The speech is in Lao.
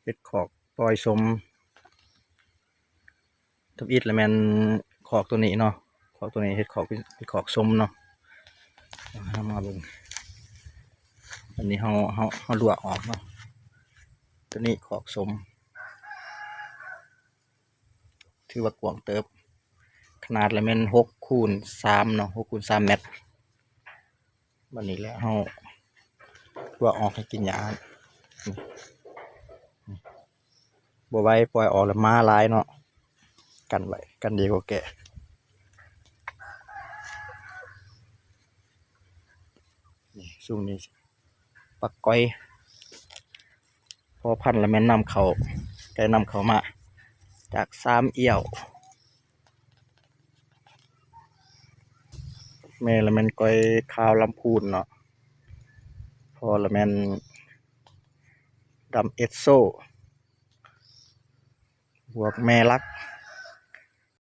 ຮັດຄອກປ່ອຍສົມ ທຳອິດລະແມ່ນຄອກໂຕນີ້ເນາະ ຄອກໂຕນີ້ເຮັດຄອກ ເປັນຄອກສົມເນາະ. ເຮົາມາເບິ່ງ ອັນນີ້ເຮົາ ເຮົາ ເຮົາລົວກອອກເນາະ. ໂຕນີ້ຄອກສົມ ຖືວ່າກວ້າງເຕີບ ຂະໜາດລະແມ່ນຫົກຄູນສາມເນາະ ຫົກຄູນສາມແມັດ. ບັດນີ້ແຫຼະ ເຮົາຕົວະອອກໃຫ້ກິນຫຍ້າ ບໍ່ໄຫວ ປ່ອຍອອກແລ້ວໝາຫຼາຍເນາະ ກັນໄວ້ ກັນດີກວ່າແກະ. ນີ້ ຊຸມນີ້ປັກກອຍ ພໍພັນລະແມ່ນນຳເຂົ້າ ໄກ່ນຳເຂົ້າມາຈາກສາມອຽວ. ແມ່ລະແມ່ນກ້ອຍຂາວລຳພູນເນາະ ພໍ່ລະແມ່ນດຳເອັດໂຊ ບວກແມ່ຫຼັກ